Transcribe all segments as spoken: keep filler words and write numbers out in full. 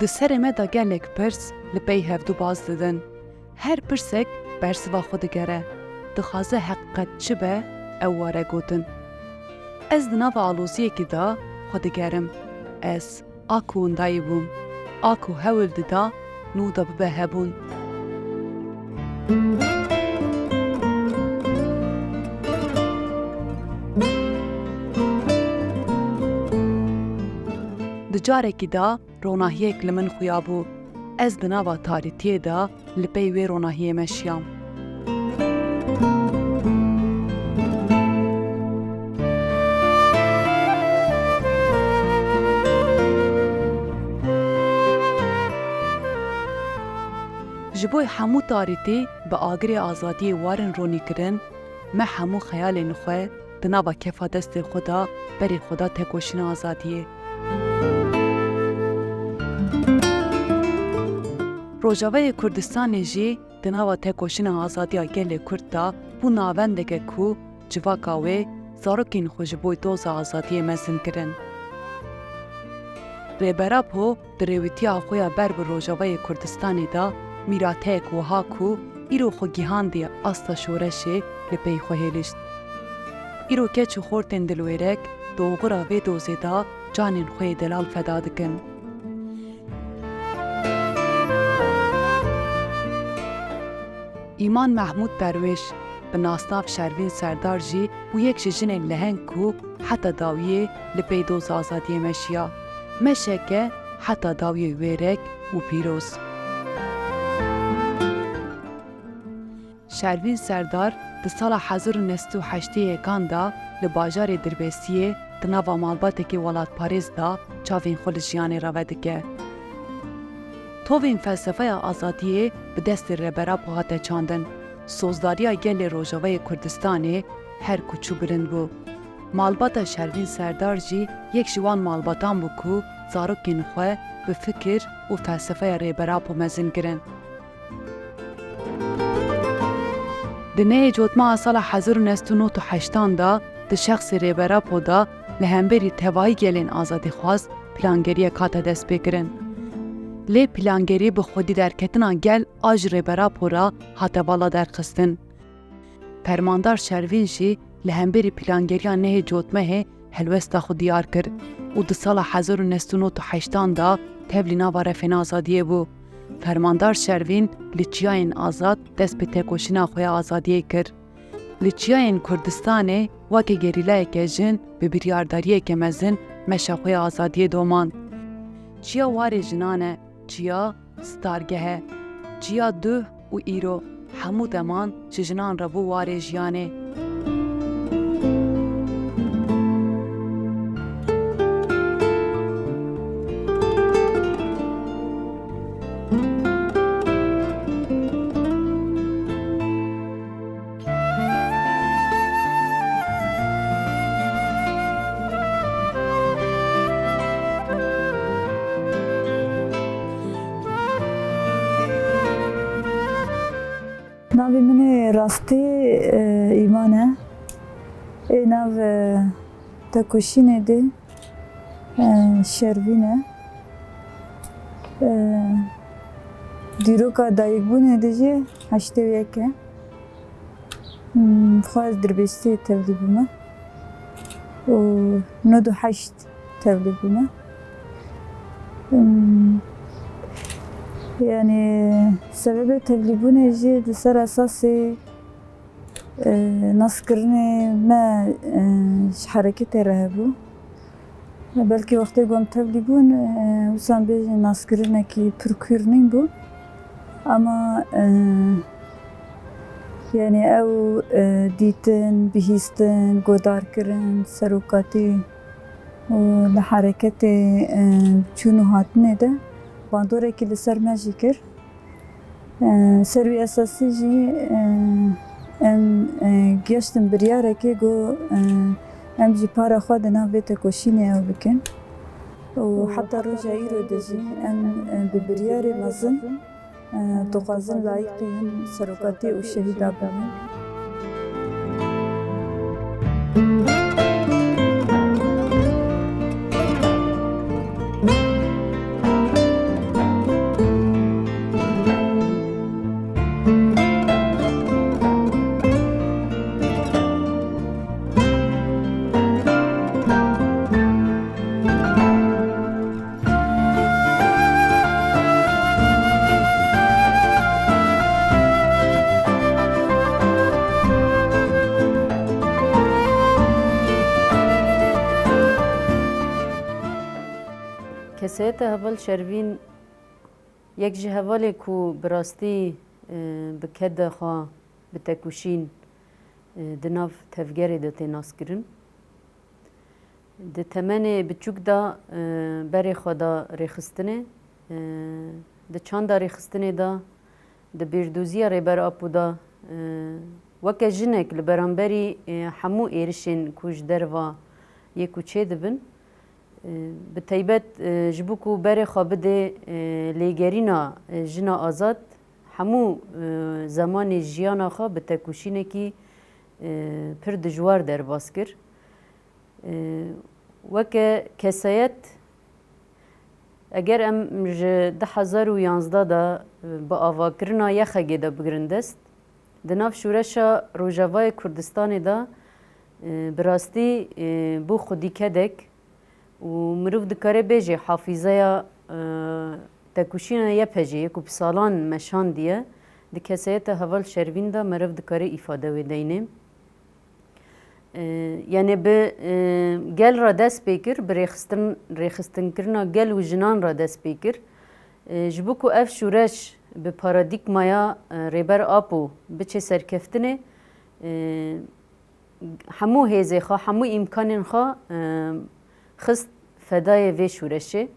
Di serê me de gelek pirs li pey hevdû baz didin. Her pirsek bersiva xwe digere. Dixwaze heqîqet çi be, ew were gotin. Ez di nava aloziyekî de xwe digerim. Ez a ku windayî bûm, a ku hewl dida nû de bibe hebûn. Di carekî de ronahiyek li min xuya bû. Ez di nava tarîtiyê de li pey wê ronahiyê meşiyam. Ji bo hemû tarîtî bi agirê azadiyê warin ronîkirin, me hemû xeyalên xwe di nava kefa destê xwe de berê xwe da tekoşîna azadiyê. Rojavayê Kurdistanê jî di nava tekoşîna azadiya gelê Kurd de bû navendeke ku civaka wê zarokên xwe ji bo doza azadiyê mezin kirin. Rêber Apo di rêwîtiya xwe ya ber bi Rojavayê Kurdistanê de mîrateyek wiha ku îro xwe gihandiye asta şoreşê li pey xwe hêlişt. Îro keç û xortên dilwêrek di oxira vê dozê de canên xwe yê delal feda dikin. Îman Mehmûd Derwêş, bi nasnav Şervîn Serdar jî bû yek ji jinên leheng ku heta dawiyê li pey doza azadiyê meşiya. Meşeke heta dawiyê wêrek û pîroz. Şervîn Serdar di sala hezar û neh sed û heştê yekan de li bajarê Dirbêsiyê di nava malbatekî welatparêz de çavên xwe li jiyanê re vedike. Tovên felsefeya azadiyê bi destê Rêber Apo hate çandin. Sozdariya gelê Rojavayê Kurdistanê her ku çû bilind bû. Malbata Şervîn Serdar jî yek ji wan malbatan bû ku zarokên xwe bi fikir û felsefeya Rêber Apo mezin kirin. Di nehê cotmeha sala hezar û neh sed û nod û heştan de di şexsê Rêber Apo de li hemberî tevahî gelên azadîxwaz plangeriyek hate destpêkirin. Lê plangerî bi xwedî derketina gel a ji Rêber Apo re hate vala derxistin. Fermandar Şervîn jî li hemberî plangeriya nehê cotmehê helwesta xwe diyar kir û di sala hezar û neh sed û nod û heştan de tevlî nava refên azadiyê bû. Fermandar Şervîn li çiyayên azad dest bi tekoşîna xwe ya azadiyê kir. Li çiyayên Kurdistanê weke gerîlayeke jin bi biryardariyeke mezin meşa xwe ya azadiyê domand. Çiya Warê Jinan e, çiya Stargeh e. Çiya duh û îro hemû deman ji jinan re bû warê jiyanê. Navê min ê rastî, e, Îman e. Ê nav, e, tekoşînê de, e, Şervîn e. E, dîroka dayikbûnê de jî heştê û yek e. Hmm, xwe ez Dirbêsiyê tevlî bûme û nod û heşt tevlî bûme. Hmm, yanî sebebê tevlîbûnê jî di ser esasê, e, naskirinê me, e, ji hereketê re hebû. Belkî wextê ku em tevlî bûn, e, wisa em bêjin naskirinekî pir kûr nîn bû. Ama, e, yanî ew, e, dîtin, bihîstin, godarkirin, serokatî û li hereketê, e, çûn û hatinê de bandorekî li ser me jî kir. E, ser wî esasî jî, e, em, e, gihiştin biryarekê ku, e, em jî para xwe di nav vê tekoşînê ew bikin. Û heta roja îro de jî em, e, bi biryarê mezin, e, dixwazin layîqî hin serokatî û şehîda bibin. Kesayeta heval Şervîn yek ji hevalê ku bi rastî, e, bi keda xwe, bi tekuşîn, e, di nav tevgerê de tê naskirin. Di temenê biçûk de, e, berê xwe da rêxistinê, e, di çanda rêxistinê de, di bîrdoziya Rêber Apo de, e, weke jinek li beramberî, e, hemû êrişên ku ji derva yê ku çêdibin, e, bi taybet, e, ji bo ku berê xwe bidê, e, lêgerîna, e, jina azad, hemû, e, zemanê jiyana xwe bi tekoşînekî, e, pir dijwar derbas kir. E, weke kesayet, eger em ji du hezar û yanzdeh de, e, bi avakirina Y X G de bigirin dest, di nav şoreşa Rojavayê Kurdistanê de, e, bi rastî, e, bû xwedî kedek û mirov dikare bêje hafîzeya, e, tekoşîna Y P G yê ku bi salan meşandiye, di kesayeta heval Şervîn de meriv dikare îfade wê deynê. E, yani bi, e, gel re dest pê kir, bi rêxistin, rêxistinkirina gel û jinan re dest pê kir. E, ji bo ku ev şoreş bi paradîgmaya, e, Rêber Apo biçe serkeftinê, e, hemû hêzê xwe, hemû îmkanên xwe, e, xist fedayê vê şoreşê.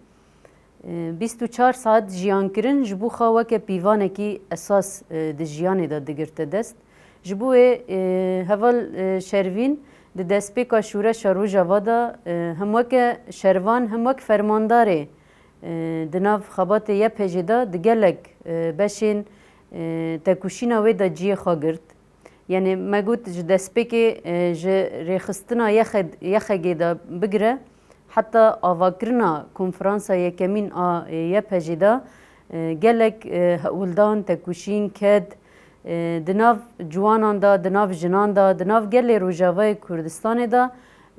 E, bîst û çar saet jiyan kirin ji bo xwe weke pîvanekî esas, e, di jiyanê de digirte dest. Ji bo wê, e, heval, e, Şervîn di destpêka şoreşa Rojava de, e, hem weke şervan hem wek fermandarê, e, di nav xebatê Y P G de di gelek, e, beşên, e, tekoşîna wê de cihê xwe girt. Yani me got ji destpêkê, e, ji rêxistina Y X G, Y X G de bigire heta avakirina konferansa yekemîn a, e, Y P G de, e, gelek, e, hewldan, tekoşîn, ked, e, di nav ciwanan de, di nav jinan de, di nav gelê Rojavayê Kurdistanê de,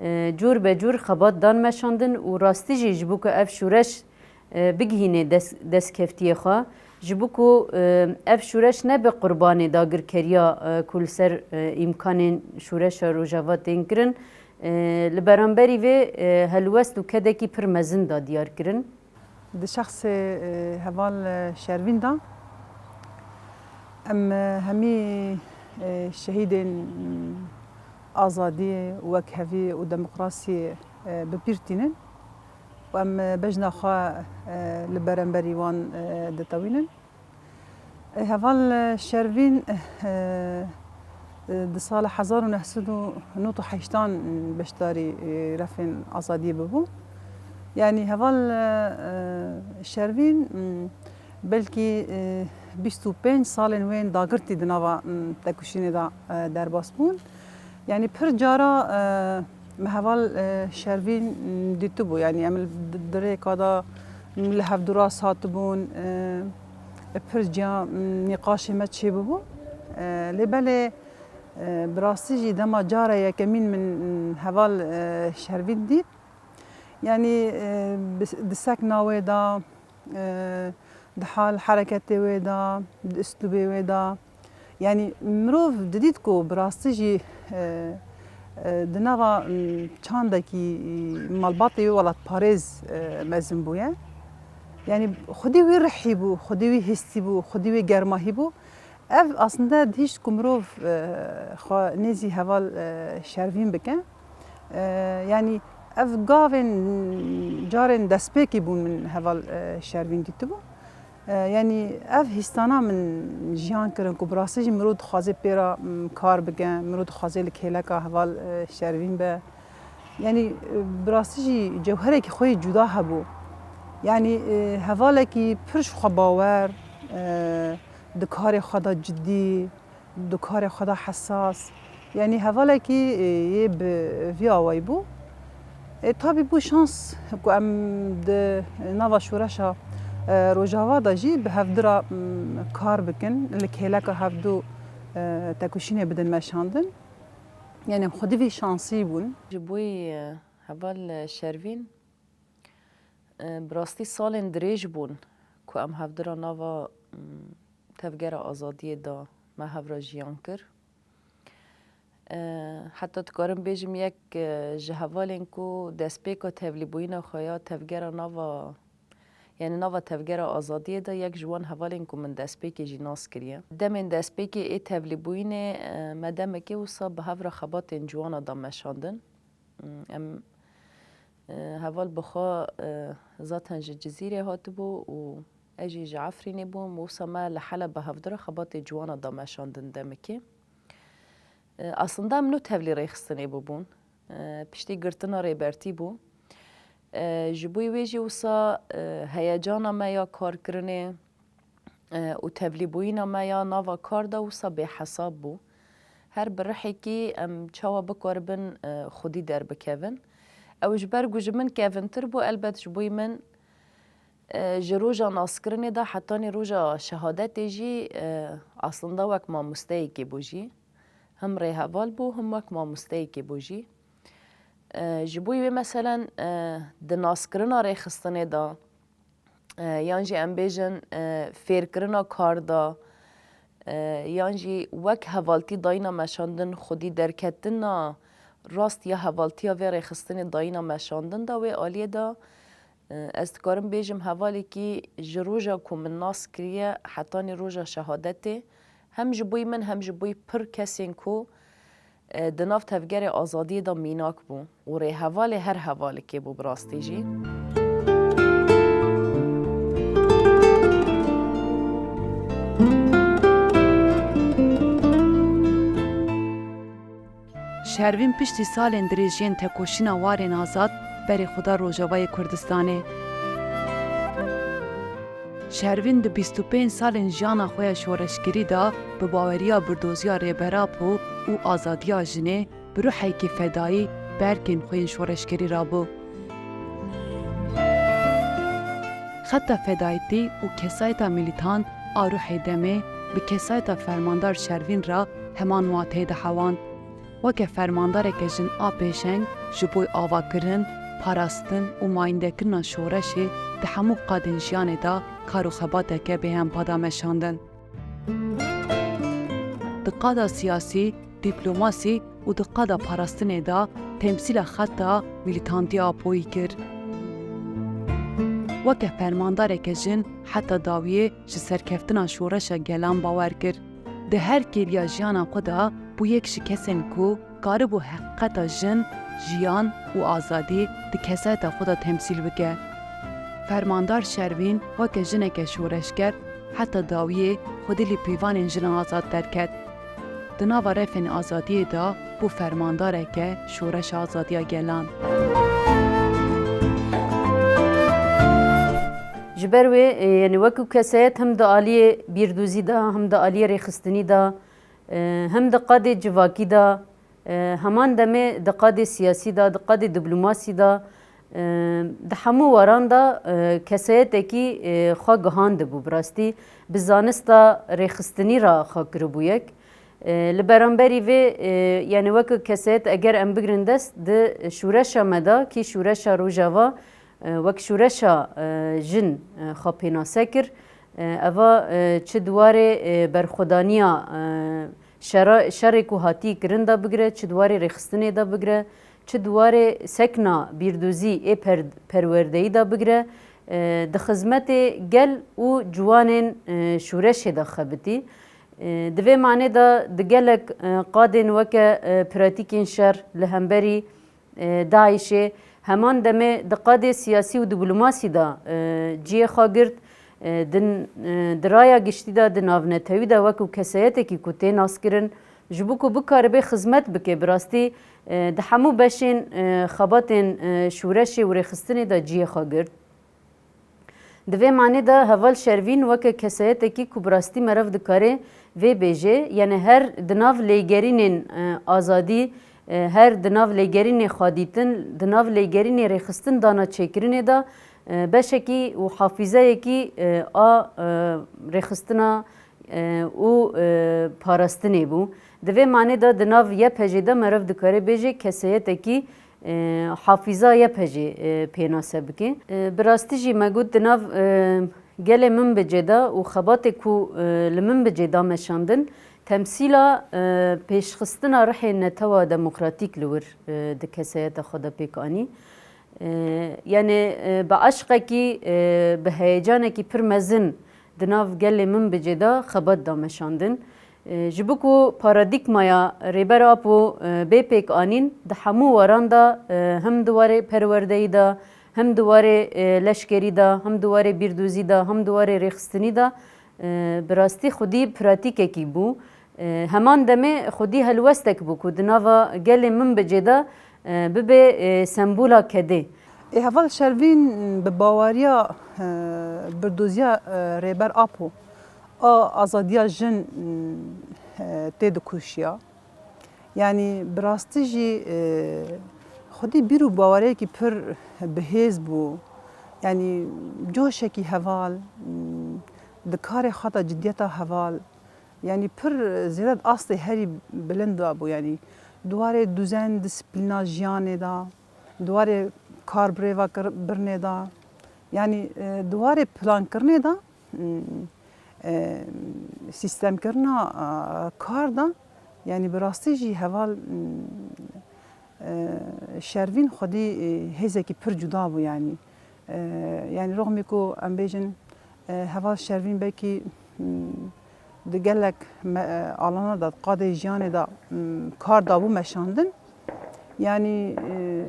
e, cûr be cûr xebat dan meşandin û rastî jî ji bo ku ev şoreş, e, bigihînê des-, destkeftiyê xwe, ji bo ku, e, ev şoreş nebe qurbanê dagirkeriya, e, ku li ser, e, îmkanên şoreşa Rojava tên kirin, e, li beramberî vê, e, helwest û kedekî pir mezin da diyar kirin. Di şexsê, e, heval, e, Şervîn de em, e, hemî, e, şehîdên, mm, azadiyê û wekheviyê û demokrasiyê, e, bi pîr tînin û em, e, bejna xwe, e, li beramberî wan, e, ditewînin. E, heval, e, Şervîn, e, e, di sala hezar û neh sed û nod û heştan beşdarî, e, refên azadiyê bibû. Yanî heval, e, e, Şervîn, m, belkî, e, bîst û pênc salên wên dagirtî di nava, m, tekoşînê de, e, derbas bûn. Yanî pir cara, e, me heval, e, Şervîn, m, dîtibû. Yanî em li di-, di rêka de, m, li hevdû rast hatibûn, e, e, pir ciya, m, nîqaşê me çêbûbû. E, lê belê, e, bi rastî jî dema cara yekemîn min, m, heval, e, Şervîn dît. Yanî, e, bi-, di sekna wê de, e, di hal hereketê wê de, di uslûbê wê de, yanî mirov didît ku bi rastî jî, e, e, di nava, m, çandekî, e, malbatê wê welatparêz, e, mezin bûye. Yanî xwedî wî rihî bû, xwedî wî hîstî bû, xwedî wî germahî bû. Ev aslında dihişt ku mirov, e, xwe nêzî heval, e, Şervîn bike. E, yanî ev gavên carên destpêkê bûn min heval, e, Şervîn dîtibû. E, yanî ev hîstana min jiyan kirin ku bi rastî jî mirov dixwaze pê re, m, kar bike, mirov dixwaze li kêleka heval, e, Şervîn be. Yanî, e, bi rastî jî cewherekî xwe yê cuda hebû. Yanî, e, hevalekî pir ji xwe bawer, e, di karê xwe de cidî, di karê xwe de hesas. Yanî hevalekî, e, yê bi vî awayî bû. E, tabî bû şans ku em di nava şoreşa, e, Rojava de jî bi hevdira, m, kar bikin, li kêleka hevdû, e, tekoşînê bidin meşandin. Yanî em xwedî vî şansî bûn. Ji bo, e, heval, e, Şervîn, e, bi rastî salên dirêj bûn ku em hevdira nava, m, Tevgera Azadiyê de me hev re jiyan kir. E, heta dikarim bêjim yek, e, ji hevalên ku destpêka tevlîbûyîna xwe ya Tevgera Nava Yanî nava Tevgera Azadiyê de yek ji wan hevalên ku min destpêkê jî nas kiriye. Demên destpêkê ê tevlîbûyînê, e, me demekê wisa bi hev re xebatên ciwana da meşandin. Em, e, heval bi xwe, e, zaten ji Cizîrê hatibû û ez jî ji Efrînê bûm. Wisa me li Heleb bi hevdira xebatê ciwana da meşandin demekê. E, aslında em nû tevlî rêxistinê bûbûn. E, piştî girtina Rêbertî bû. E, ji bo wê jî wisa, e, heyecana me ya karkirinê, e, û tevlîbûyîna me ya nava kar de wisa bêhesab bû. Her bi rihekî em çawa bikaribin, e, xwedî derbikevin. Ew ji ber ku ji min kevintir bû, elbet ji bo min, e, ji roja naskirinê de hetanî roja şehadetê jî, e, aslında wek mamosteyekê bû jî. Him rêheval bû, him wek mamosteyekê bû jî. E, ji bo wê meselen, e, di naskirina rêxistinê de, e, yan jî em bêjin, e, fêrkirina kar de, e, yan jî wek hevaltî dayîna meşandin, xwedî derketina rast ya hevaltiya vê rêxistinê dayîna meşandin de wê aliyê de, e, ez dikarim bêjim hevalekî ji roja ku min nas kiriye hetanî roja şehadetê, hem ji bo min hem ji bo pir kesên ku e, di nav tevgerê azadiyê de mînak bû û rêhevalê her hevalikê bû bi rastî jî. Şervîn piştî salên dirêj yên tekoşîna warên azad berê xwe da Rojavayê Kurdistanê. Şervîn di bîst û pênc salên jiyana xwe ya şoreşgerî de bi baweriya birdoziya Rêber Apo û azadiya jinê bi ruhekî fedayî berkên xwe yên şoreşgerî rabû. Xeta fedayîtî û kesayeta milîtan a ruhê demê bi kesayeta fermandar Şervîn re heman wateyê dihewand. Weke fermandareke jin a pêşeng ji bo avakirin, parastin û mayîndekirina şoreşê di hemû qadên jiyanê de kar û xebateke bêhempa da meşandin. Di qada siyasî, dîplomasî û di qada parastinê de temsîla xeta milîtantiya Apoyî kir. Weke fermandareke jin heta dawiyê ji serkeftina şoreşa gelan bawer kir. Di her kêliya jiyana xwe de bû yek ji kesên ku karibû heqîqeta jin, jiyan û azadî di kesayeta xwe de temsîl bike. Fermandar Şervîn weke jineke şoreşger heta dawiyê xwedî li pîvanên jina azad derket. Di nava refên azadiyê de bû fermandareke şoreşa azadiya gelan. Ji ber wê, e, yanî wekî kesayet him di aliyê bîrdûzî de, him di aliyê rêxistinî de, e, him di qadê civakî de, e, heman demê di qadê siyasî de, di qadê dîplomasî de, e, di hemû waran de, e, kesayetekî, e, xwe gihandibû bi rastî. Bi zanista rêxistinî re xwe kiribû yek. E, li beramberî vê, e, yanî wekî kesayet eger em bigrin dest, di şûreşa me de, kî şûreşa Rojava, e, wek şûreşa, e, jin, e, xwe pênase kir. E, eva, e, çi di warê, e, berxwedaniya, e, şera-, şerê ku hatî kirin de bigire, çi di warê rêxistinê de bigire, çi di warê sekna bîrdûzî ê per-, perwerdeyî de bigire, e, di xizmetê gel û ciwanên, e, şûreşê de xebitî. E, di vê manê de di gelek, e, qadên weke, e, pratîkên şer li hemberî, e, DAIŞê, heman demê di qadê siyasî û dîplomasî de, e, cihê xwe girt, e, di, e, di raya giştî de, di navnetewî de wekî kesayetekî ku tê naskirin, ji bo ku bikaribe xizmet bike, bi rastî, e, di hemû beşên, e, xebatên, e, şûreşê û rêxistinê de cihê xwe girt. Di vê manê de heval Şervîn weke kesayetekî ku bi rastî meriv dikare vê bêje, yanî her di nav lêgerînên, e, azadî, e, her di nav lêgerînê xwedîtin, di nav lêgerînê rêxistin dana çêkirinê de, e, beşekî û hafîzeyekî, e, a, e, rêxistina e, û, e, parastinê bû. Di vê manê de di nav Y P J'ê de meriv dikare bêje kesayetekî, e, hafîza Y P J'ê, e, pênase bike. E, bi rastî jî me got di nav, e, gelê Minbicê de û xebatê ku, e, li Minbicê da meşandin, temsîla, e, pêşxistina rihê Netewa Demokratîk li wir, e, di kesayeta xwe de pêk anî. E, yani, e, bi eşqekî, e, bi heyecanekî pir mezin di nav gelê Minbicê de xebat da meşandin. E, ji bo ku paradîgmaya Rêber Apo, e, bê pêkanîn, di hemû waran de, e, hem di warê perwerdeyî de, hem di warê, e, leşkerî de, hem di warê bîrdozî de, hem di warê rêxistinî de, e, bi rastî xwedî pratîkekî bû. E, heman demê xwedî helwestek bû ku di nava gelê Minbicê de, e, bibe, e, sembola kedê. Ê heval Şervîn bi baweriya, e, birdoziya, e, Rêber Apo a azadiya jin, e, tê dikoşiya. Yanî bi rastî jî, e, xwedî bîr û baweriyekî pir bihêz bû. Yanî coşekî heval, di karê xwe de cidiyeta heval, yanî pir zêde di astê herî bilind de bû. Yanî di warê duzen, disiplîna jiyanê de, di warê kar bi rê ve kir-, birnê de, yanî, e, di warê plankirinê de, m, e, sîstemkirina, e, kar de, yanî bi rastî jî heval, m, e, Şervîn xwedî, e, hêzekî pir cuda bû, yanî. E, yanî rexmî ku em bêjin, e, heval Şervîn belkî, m, di gelek me-, e, alana de, di qadê jiyanê de, m, kar dabû meşandin. Yanî, e,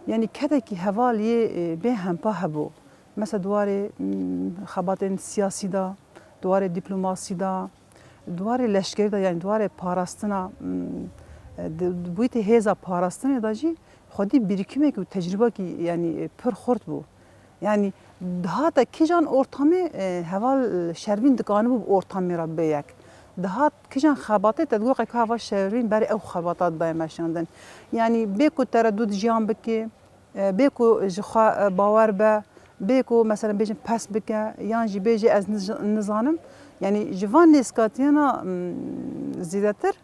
yanî kedekî heval yê, e, bê hempa hebû. Mesela di warê, m, xebatên siyasî de, di warê dîplomasî de, di warê leşkerî de, yanî di warê parastina, m, e, di, di boyîtê hêza parastinê de jî xwedî birîkimek û tecrûbekî, yanî, e, pir xurt bû. Yanî dihate kîjan ortamê, e, heval Şervîn dikanibû bi ortamê re bibe yek. Dihat kîjan xebatê te digot, qey ka heval Şervîn berê ew xebata didayê meşandin. Yanî bê ku teredûd jiyan bike, e, bê ku ji xwe, e, bawer be, bê ku, meselen, bêjin pes bike, yan jî bêjê ez nij-, nizanim. Yanî ji van nêzkatiyana, m, zêdetir,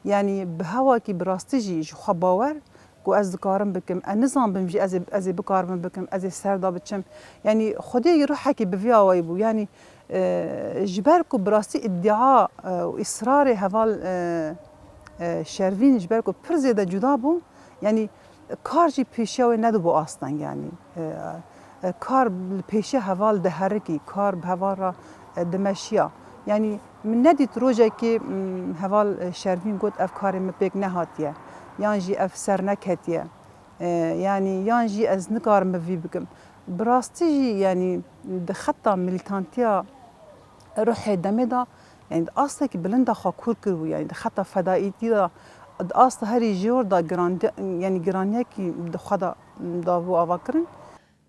yanî bi hewakî bi rastî jî ji xwe bawer ku ez dikarim bikim, ez nizanibim jî ez ê, ez ê bikaribim bikim, ez ê ser de biçim. Yanî xwediyê ruhekî bi vî awayî bû. Yanî, e, ji ber ku bi rastî îdia, e, û îsrarê heval, e, e, Şervîn ji ber ku pir zêde cuda bû, yanî kar jî pêşiya wê nedibû asteng, yanî, e, e, kar li pêşiya heval diherikî, kar bi heval re, e, dimeşiya. Yanî min nedît rojekê, m, heval, e, Şervîn got, ev karê min pêk nehatiye, yan jî ev ser neketiye. E, yanî, yan jî ez nikarim bi vî bikim. Bi rastî jî, yanî di xeta milîtantiya ruhê demê de, yanî di astekî bilind de xwe kûr kiribû, yanî di xeta fedaîtî de, di asta herî jor de girandi-, yanî giraniyekî di xwe de dabû avakirin.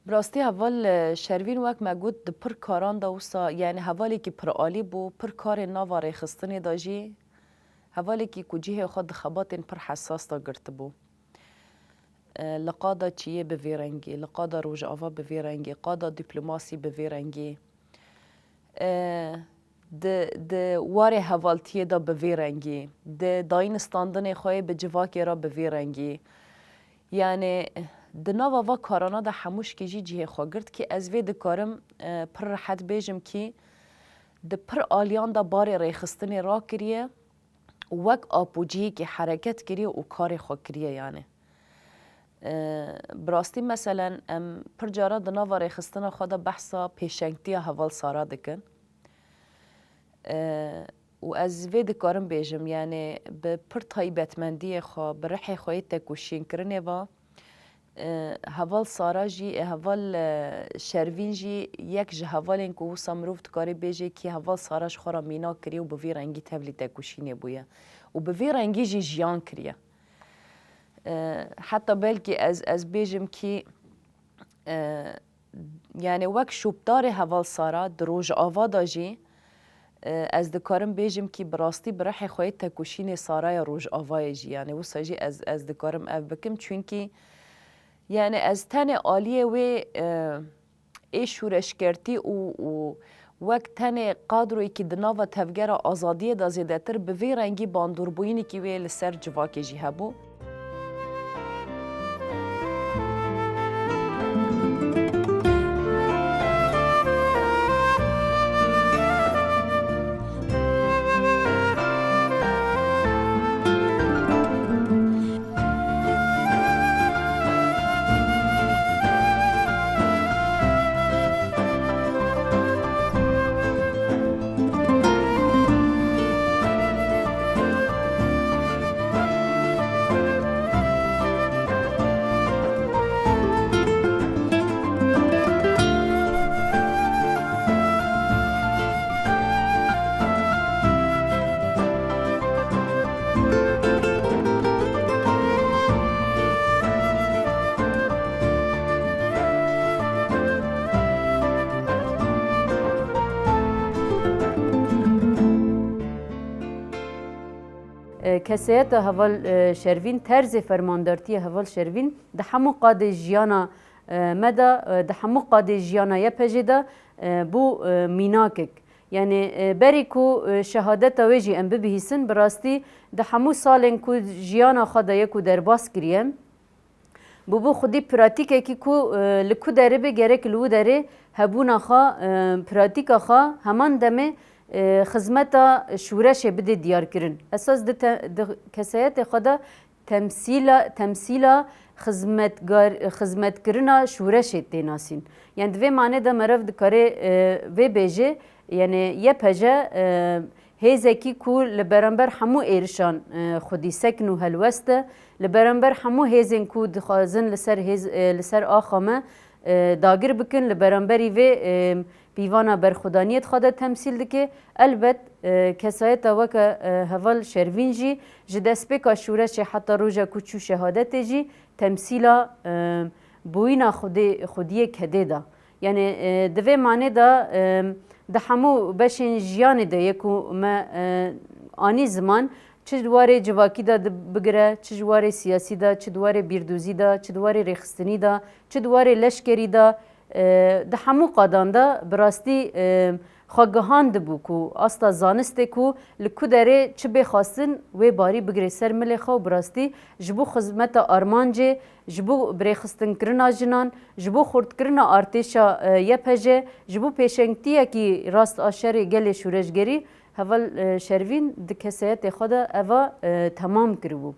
Bi rastî heval, e, Şervîn wek me got di pir karan de wisa, yanî hevalekî piralî bû, pir karên nava rêxistinê de jî, hevalekî ku cihê xwe di xebatên pir hesas de girtibû. E, li qada çiyê bi vî rengî, li qada Rojava bi vî rengî, qada dîplomasî bi vî rengî. E, di, di warê hevaltiyê de bi vî rengî, di dayînistandinê xwe yê bi civakê re bi vî rengî. Yanî di nava va karana de hemûşkî jî cihê xwe girt kî ez vê dikarim, e, pir rehet bêjim kî di pir aliyan de barê rêxistinê rakiriye. Wek apociyekî hereket kiriye û karê xwe kiriye, yanî. E, bi rastî, meselen, em pir cara di nava rêxistina xwe de behsa pêşengtiya heval Sara dikin. E, û ez vê dikarim bêjim, yanî bi pir taybetmendiyê xwe, bi rihê xwe yê tekoşînkirinê ve, E, heval Sara jî, e, heval, e, Şervîn jî yek ji hevalên ku wisa mirov dikarê bêje kî heval Sara ji xwe re mînak kiriye û bi vî rengî tevlî tekoşînê bûye. Û bi vî rengî jî jiyan kiriye. E, heta belkî ez, ez bêjim kî, e, yanî wek şopdarê heval Sara di Rojava de jî, e, ez dikarim bêjim kî bi rastî bi rihê xwe yê tekoşînê Saraya Rojavayê jî, yanî wisa jî ez, ez dikarim ev bikim. Çunkî, yanî ez tenê aliyê wê, e, ê şûreşgertî û, û wek tenê kadroyekî di nava tevgera azadiyê de zêdetir bi vê rengî bandorboyînekî wê li ser civakê jî hebû. Kesayeta heval, e, Şervîn, terzê fermandartiya heval Şervîn di hemû qadê jiyana, e, me de, e, di hemû qadê jiyana Y P G de, e, bû, e, mînakek. Yanî, e, berî ku, e, şehadeta wê jî em bibihîsin, bi rastî di hemû salên ku jiyana xwe de ye ku derbas kiriye, bûbû xwedî pratîkekî ku, e, li ku derê be gerek li wî derê hebûna xwe, e, pratîka xwe heman demê, e, xizmeta şûreşê bidê diyarkirin. Esas di te-, di kesayetê xwe de temsîla, temsîla xizmetgar-, xizmetkirina şûreşê tê nasîn. Yanî di vê manê de meriv dikare, e, vê bêje, yanî Y P G, e, hêzekî ku li beramber hemû êrişan, e, xwedî sekin û helwest e, li beramber hemû hêzên ku dixwazin li ser hêz, e, li ser axa me, e, dagir bikin, li beramberî vê, e, pîvana berxwedaniyê di xwe de temsîl dike. Elbet, e, kesayeta weke, e, heval Şervîn jî ji destpêka şûreşê heta roja ku çû şehadetê jî temsîla, e, bûyîna xwedê, xwediyê kedê da. Yanî, e, di vê manê de, e, di hemû beşên jiyanê de yê ku me, e, anî ziman, çi di warê civakî de di-, bigire, çi ji warê siyasî de, çi di warê bîrdûzî de, çi di warê rêxistinî de, çi di warê leşkerî de, e, di hemû qadan de bi rastî, e, xwe gihandibû ku asta zanistê ku li ku derê çi bê xwestin wê barî bigirê ser milê xwe û bi rastî ji bo xizmeta armancê, ji bo birêxistinkirina jinan, ji bo xurtkirina artêşa, e, Y P G, ji bo pêşengtiyekî rast a şerê gelê şûreşgerî heval, e, Şervîn di kesayetê xwe de eva, e, temam kiribû.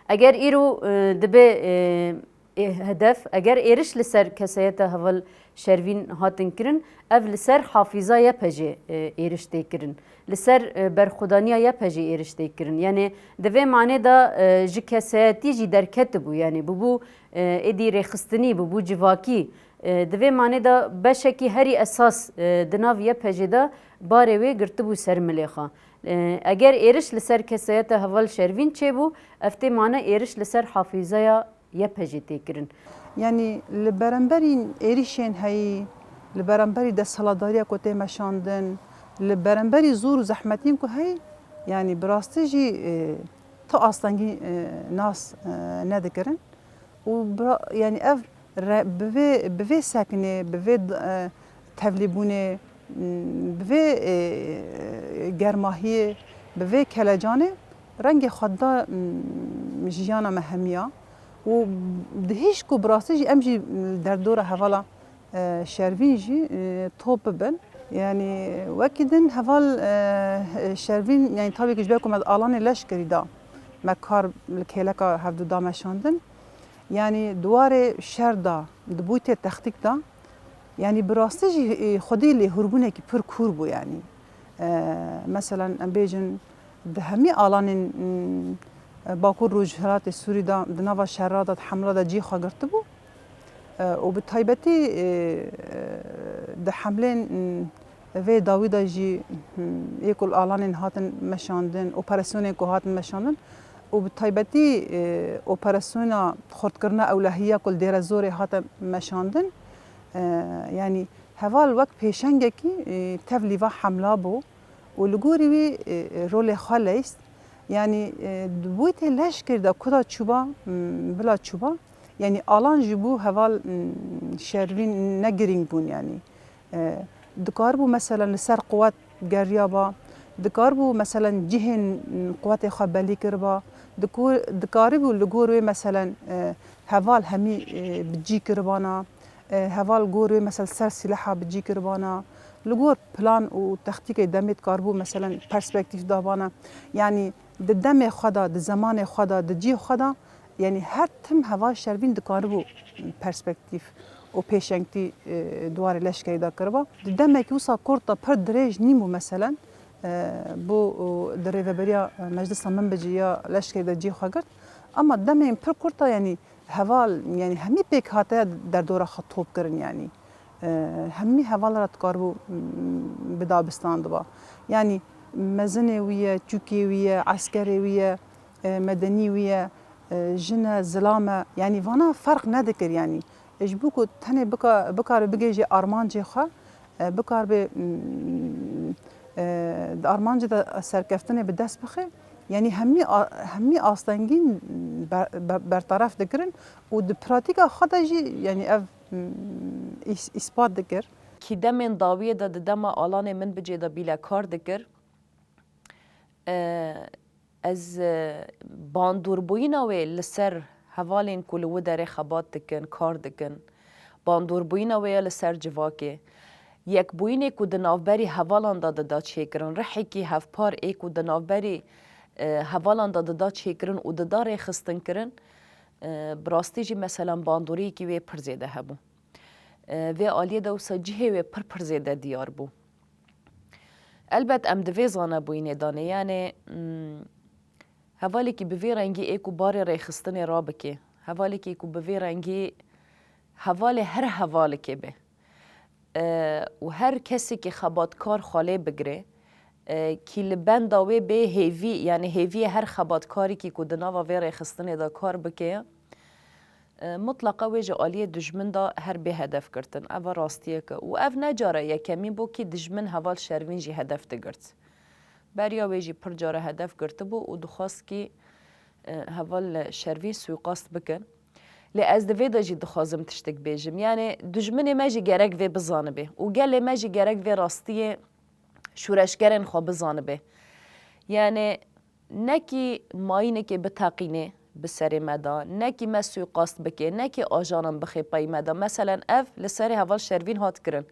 Eger îro, e, dibe, e, ê-, hedef, eger êriş li ser kesayeta heval Şervîn hatin kirin, ev li ser hafîza Y P G, e, êriş tê kirin. Li ser, e, berxwedaniya Y P G êriş tê kirin. Yanî di vê manê de, e, ji kesayetî jî derketibû, yanî bûbû, e, êdî rêxistinî, bûbû civakî. E, di vê manê de beşekî herî esas, e, di nav Y P G de barê wê girtibû ser milê xwe. E, eger êriş li ser kesayeta heval Şervîn çêbû, ev tê mane êriş li ser hafîzaya Y P G tê kirin. Yanî li beramberî êrişên heyî, li beramberî desthilatdariya ku tê meşandin, li beramberî zor û zehmetiyên ku heyî, yanî bi rastî jî, e, tu astengî, e, nas, e, nedikirin. Û bira-, yanî ev re-, bi vê, bi vê sekinê, bi vê d-, e, tevlîbûnê, m, bi vê, e, germahiyê, bi vê kelecanê rengê xwe da, m, jiyana me hemiya. Û dihîşt ku bi rastî jî em jî li derdora hevala, e, Şervîn jî, e, top bibin. Yanî wekî din heval, e, Şervîn, yanî tabî ku ji ber ku me di alanê leşkerî da, me kar li kêleka hevdu da meşandin. Yanî di warê şer da, di bûytê textîk da, yanî bi rastî jî, e, xwedî lêhûrbûnekî pir kûr bû yanî. E, meselan, em bêjin, di hemî alanên, m, Bakur Rojhilatê Sûrî de, di nava şera de, di hemla de cî xwe girtibû. E, û bi taybetî, e, e, di hemlên, m, vê dawî de jî, m, yê ku li alanên hatin meşandin, operasyonên ku hatin meşandin, û bi taybetî, e, operasyona xurtkirina ewlehiya ku li Dêrezorê hate meşandin, e, yanî heval wek pêşengekî, e, tevlî va hemla bû û li gorî wî, e, rolê xwe leyst. Yanî, e, di bûytê leşkerî de ku da çûba, m, bila çûba, yanî alan ji bo heval, m, Şervîn ne girîng bûn yanî. E, dikaribû, meselen, li ser quwet geriyaba, dikaribû, meselen, cihên, m, quwetê xwe belî kiriba, diku-, dikaribû li gor wê, meselen, e, heval hemî, e, bi cî kiribana, e, heval gor wê, mesel, ser sîleha bi cî kiribana, li gor plan û textîkê demê dikaribû, meselen, perspektîf dabana. Yanî di demê xwe de, di zemanê xwe de, di cî xwe de, Yanî her tim heval Şervîn dikaribû perspektîf û pêşengtî, e, di warê leşkerî de kiriba. Di demekî wisa kurt de pir dirêj nîbû meselen, e, bû, e, di rêveberiya, e, Meclisa Minbicî ya leşkerî de cî xwe girt. Ema demên pir kurt de, yanî heval, yanî hemî pêkhate derdora xwe top kirin, yanî, e, hemî heval re dikaribû, m, bi dabistan diba. Yanî mezinê wî ye, çûkê wî ye, eskerê wî ye, e, medenî wî ye, e, jin e, zilam e, yanî vana ferq nedikir, yanî, e, ji bo ku tenê bika-, bikare bigihêje armancê xwe, e, bikaribe, mm, e, di armancê de serkeftinê bi dest bixe, Yanî hemî a-, hemî astengîn ber-, ber-, bertaraf dikirin û di pratîka xwe de jî, yanî ev, m, îs-, îspat dikir. Kî demên dawiyê de di dema Alanê Minbicê de bîle kar dikir, e, ez, e, bandûrbûyîna wê li ser hevalên ku li wî derê xebat dikin, kar dikin, bandûrbûyîna wê ya li ser civakê, yekbûyînê ku di navberî hevalan de dida çêkirin, rihekî hevpar ê ku di navberî, e, hevalan de dida çêkirin û dida rêxistinkirin, e, bi rastî jî meselan bandoriyekî wê pir zêde hebû. E, vê aliyê de wisa cihê wê pir pir zêde diyar bû. Elbet em di vê zanebûyînê de ne, yanê, mm, hevalekî bi vê rengî ê ku barê rêxistinê rabike, hevalekî ku bi vê rengî hevalê her hevalekê be, e, û her kesekî xebatkar xwe lê bigire, e, kî li benda wê bê hêvî, yanî hêviyê her xebatkarekî ku di nava vê rêxistinê de kar bike, e, mutleqa wê ji aliyê dijmin de her bê hedef girtin. Ev rastiyek e. Û ev ne cara yekemîn bû kî dijmin heval Şervîn jî hedef digirt. Beriya wê jî pir cara hedef girtibû û dixwest kî, e, heval Şervîn suîqast bikin. Lê ez di vê de jî dixwazim tiştek bêjim. Yanê dijminê me jî gerek vê bizanibe û gelê me jî gerek vê rastiyê şûreşgerên xwe bizanibe. Yanê nekî mayînekê biteqînê bi serê me de, nekî me suîqast bike, nekî ajanan bixê pey me de. Meselen ev li serê heval Şervîn hat kirin.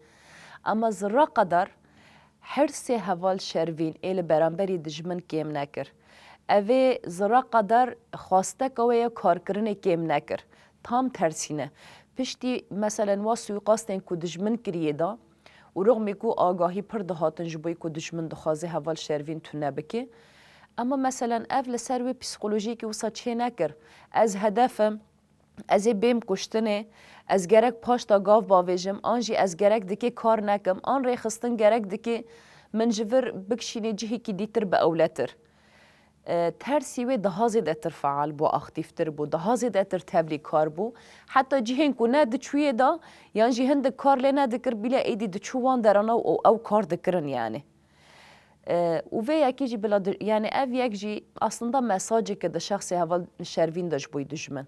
Ema zira qedar hirsê heval Şervîn ê li beramberî dijmin kêm nekir. Evê zira qedar xwasteka wê ya karkirinê kêm nekir. Tam tersîne. Piştî, meselen, wa suîqastên ku dijmin kiriye da û rixmî ku agahî pir dihatin ji bo ku dijmin dixwaze heval Şervîn tune bike. Ema, meselen, ev li ser wê psîkolojiyekî wisa çê nekir. Ez hedef im, ez ê bêm kuştinê, ez gerek paşta gav bavêjim, an jî ez gerek dikê kar nekim, an rêxistin gerek dikê min ji vir bikişînê cihekî dîtir bi ewletir. E, tersî wê daha zêdetir feal bû, aktîftir bû, daha zêdetir tevlîkar bû. Heta cihên ku ne diçûyê da, yan jî hindik kar lê nedikir, bîle êdî diçû wan derana û ew kar dikirin yani. E, û vê yekê jî bila di-, yani ev yek jî aslında mesajeke di şexsê heval Şervîn de ji bo dijmin.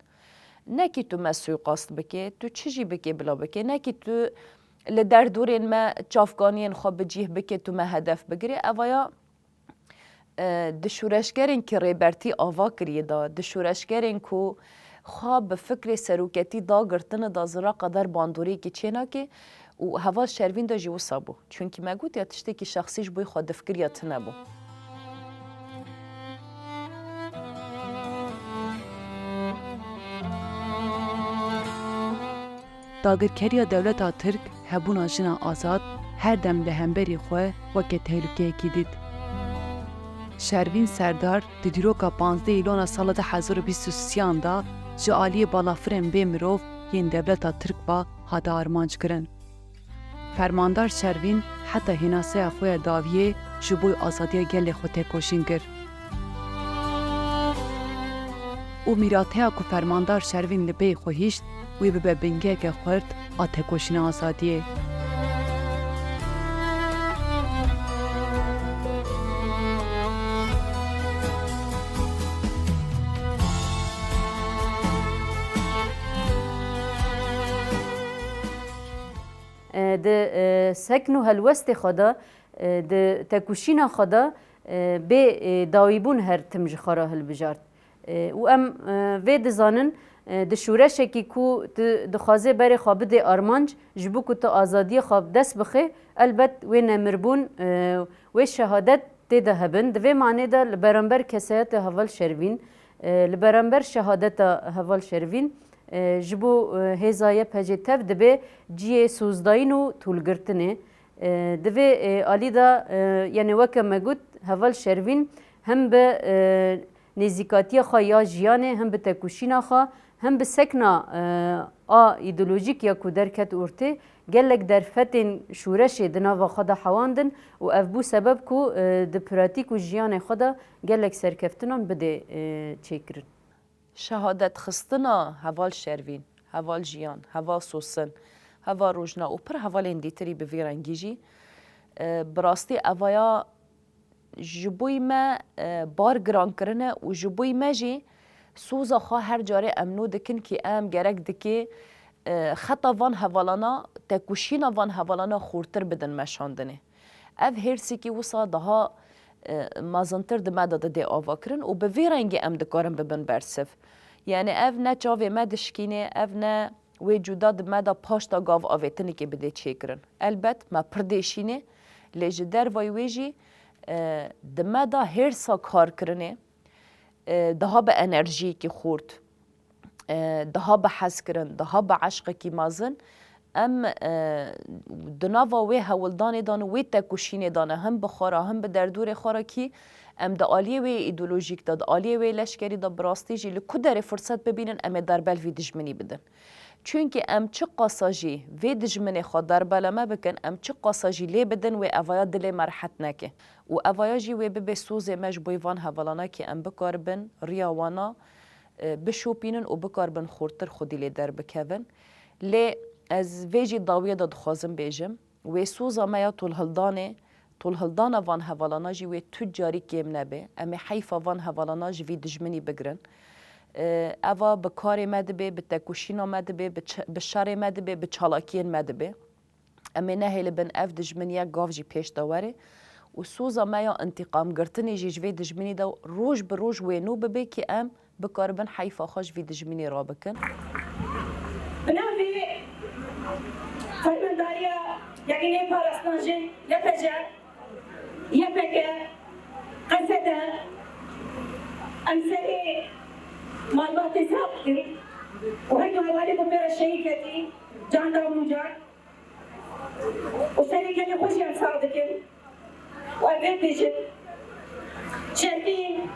Nekî tu me suîqast bike, tu çi jî bike bila bike, nekî tu li derdorên me çavkaniyên xwe bi cih bike, tu me hedef bigire. Evaya e, di şûreşgerên ki Rêbertî ava kiriye de, di şûreşgerên ku xwe bi fikrê seroketî dagirtine de zira qeder bandoriyekî çênake û heval Şervîn de jî wisa bû. Çunkî me gotiya tiştekî şexsî ji bo xwe difikiriya tune bû. Dagirkeriya dewleta Tirk hebûna jina azad her dem li hemberî xwe weke tehlûkeyekî dît. Şervîn Serdar di dîroka panzdeh Îlona sala du hezar û bîst û sêyan de ji aliyê balafirên bê mirov yên dewleta Tirk ve hate armanc kirin. Fermandar Şervîn heta hênaseya xwe ya dawiyê ji bo azadiya gelê xwe tekoşîn kir. Û mîrateya ku Fermandar Şervîn li bê xwe hişt, wê bibe bingeheke xurt a tekoşîna azadiyê. E, di, e, sekn û helwestê xwe de, e, di tekoşîna xwe de, e, bê, e, dawîbûn her tim ji xwe re hilbijart. E, û em, e, vê dizanin, e, di şûreşekî ku tu dixwazê berê xwe bidê armanc, ji bo ku tu azadiyê xwe bi dest bixê, elbet wê nemirbûn, e, wê şehadet tê de hebin. Di vê manê de li beramber kesayeta heval Şervîn, e, li beramber şehadeta heval Şervîn, e, ji bo, e, hêza Y P G tev dibe cihê sozdayîn û tûlgirtinê. E, di vê, e, alî de, e, yani weke me got, heval Şervîn hem bi, e, nêzîkatiya xwe ya jiyanê, hem bi tekoşîna xwe, hem bi sekna, e, a îdeolojîk ya ku derket ortê, gelek derfetên şûreşê di nava xwe de hewandin û ev bû sebeb ku, e, di pratîk û jiyanê xwe de gelek serkeftinan bidê, e, çêkirin. Şehadetxistina heval Şervîn, heval Jiyan, heval Sosin, heval Rojna û pir hevalên dîtirî bi vî rengî jî, e, bi rastî evaya Ji bo me e, bar giran kirine û ji bo me jî soza xwe her carê em nû dikin kî em gerek dikê e, xeta van hevalana, tekoşîna van hevalana xurtir bidin meşandinê. Ev hêrsîkî wisa daha e, mezintir di me de didê avakirin û bi vî rengî em dikarin bibin bersiv. Yani ev ne çavê me dişkînê, ev ne wê cuda di me de paşta gav avêtinikê bidê çêkirin. Elbet me pir dêşînê, lê ji dervayî wê jî e, di me de hêrsa karkirinê e, daha bi enerjiyekî xurt, e, daha bi hezkirin, daha bi eşqekî mezin em e, di nava wê hewldanê de ne, wê tekoşînê de ne, him bi xwe re, him bi derdorê xwe re kî em di aliyê wê îdeolojîk de, di aliyê wê leşkerî de bi rastî jî li ku derê firset bibînin em ê derbel vî dijminî bidin. Çunkî em çi qasa jî vê dijminê xwe derbeleme bikin, em çi qasa jî lê bidin wê evaya dilê me rehet neke. Û evaya jî wê bibe sozê me ji bo van hevalana kî em bikaribin riya wana e, bişopînin û bikaribin xurtir xwedî lê derbikevin. Lê ez vê jî dawiyê de dixwazim bêjim, wê soza me ya tolhildanê, tolhildana van hevalana jî wê tu carî kêm nebe. Em ê heyfa van hevalana ji vî dijminî bigirin. E, eva bi karê me dibe, bi tekoşîna me dibe, bi ç-, bi şerê me dibe, bi çalakiyên me dibe. Em ê nehêlibin ev dijminiyek gav jî pêş de were û soza me ya întîqamgirtinê jî ji vê dijminî de roj bi roj wê nû bibe kî em bikaribin heyfa xwe ji vî dijminî rabikin. Bi navê Fermandariya Yekîneyên Parastina Jin, Y P J, Y P G, Q S D, em serê malbatê sax dikin û her du hevalê ku pê re şehîd ketî, can da û can. û serê gelê xwe jî em sax dikin û em vê dibêjin, Şervîn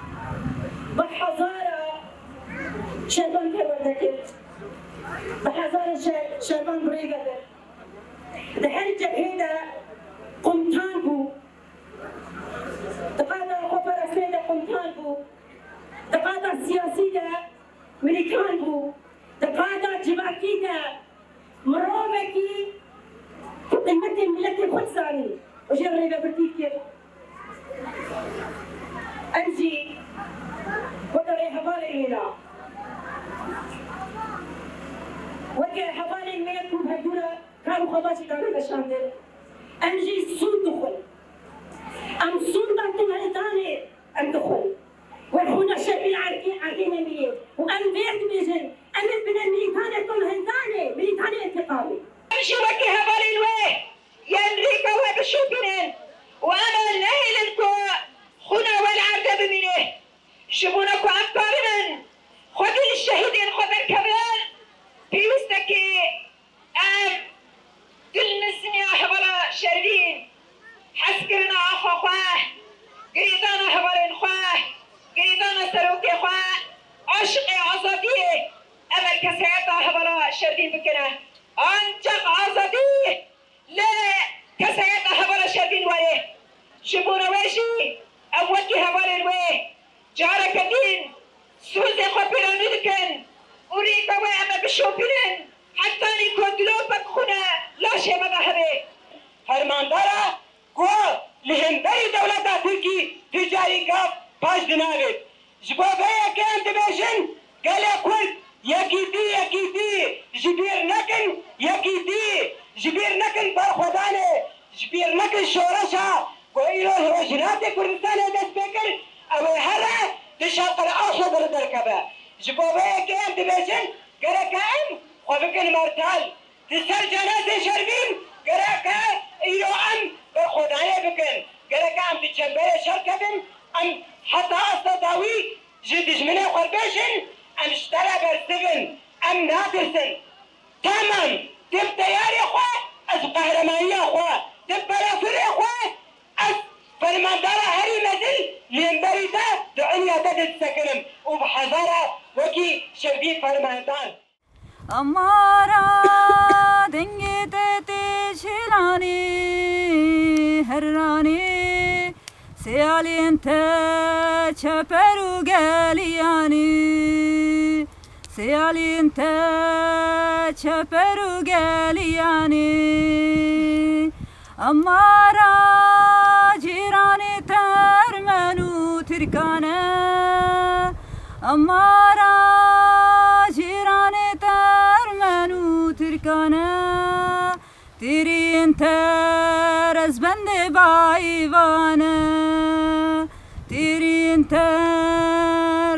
bi hezara şervan perwerde kir, bi hezara şer-, şervan bi rê ve bir. Di her cebhê de qumtan bû, di qada xweparastinê de qumtan bû, di qada siyasî de milîtan bû, di qada civakî de mirovekî ku qîmetê miletê xwe dizanî û jê re rêvebirtî dikir. Em jî weke rêhevalên wê ne, weke hevalên wê ku hevdû re kar û xebatê dane meşandin, em jî sûd dixwin. Em sûnda tolhildanê em dixwin. Wê xûna Şervîn Erkî, Erkî nemîne. Û em vê dibêjin, em ê bine milîtanê tolhildanê, milîtanê întîqamê. Em jî wekî hevalên wê yên rîka wê bişopînin û em ê nehêlin ku xûna wê li erdê bimîne. Ji bona ku em karibin xwedî li şehîdên xwe derkevin, pêwîst e ku em dilmiziniya hevala Şervîn, hezkirina axa xwe, girêdana hevalên xwe, girêdana serokê xwe, aşiqê azadiyê, em ê kesayeta hevala Şervîn bikine. Ancak azadî li kesayeta hevala Şervîn were. Ji bona wê jî ew wekî hevalên wê careke din sozê xwe pêranû dikin û rêka wê em ê bişopînin hetanî ku dilopek xûne laşê me de hebe. Fermandara ku li hemberî dewleta Tirkî tu carî gav paş dinavêt. Ji bo vê yekê em dibêjin, gelê Kurd, yekîtî, yekîtî, ji bîr nekin, yekîtî, ji bîr nekin berxwedanê, ji bîr nekin şoreşa ku îro li Rojhilatê Kurdistanê dest pê kir, ew ê here di Şerqil Ewsat re derkeve. Ji bo vê yekê em dibêjin, gereke em xwe bikin mertal. Di ser cenazê Şervîn gereke îro em berxwedanê bikin. Gereke em di çemberê şer kevin, em heta asta dawî ji dijminê xwe bêjin, em ji te re bersiv in, em natirsin. Tamam, tu bi teyarê xwe, ez bi qehremanîya xwe, tu bi belafirê xwe, ez fermandara herî mezin li hemberî te di enya te de disekinim û bi hezara wekî Şervîn fermandar. Amara dengê te tê çêlanî herranî, sêyalên te çeper û geliyanî, sêyalên te çeper û geliyanî. Amara cîranê te Ammara cîranê te ermen û tirkan e, tîrîn te rezbendê bayîvan e, tîrîn te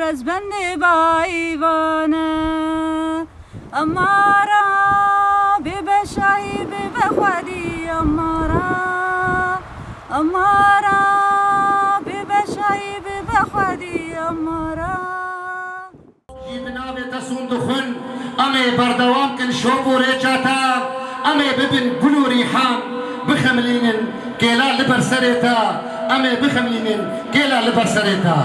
rezbendê bayîvan e. Ammara bêbe şahî bêbe xwedî Ammara. Ammara bêbe şahî bêbe xwedî Ammara. Jî bi navê te sûn dixwin, em ê berdewam kin şop û rêça te, em ê bibin gul û rîhan, bixemilînin kêla li ber serê te, em ê bixemilînin kêla li ber serê te.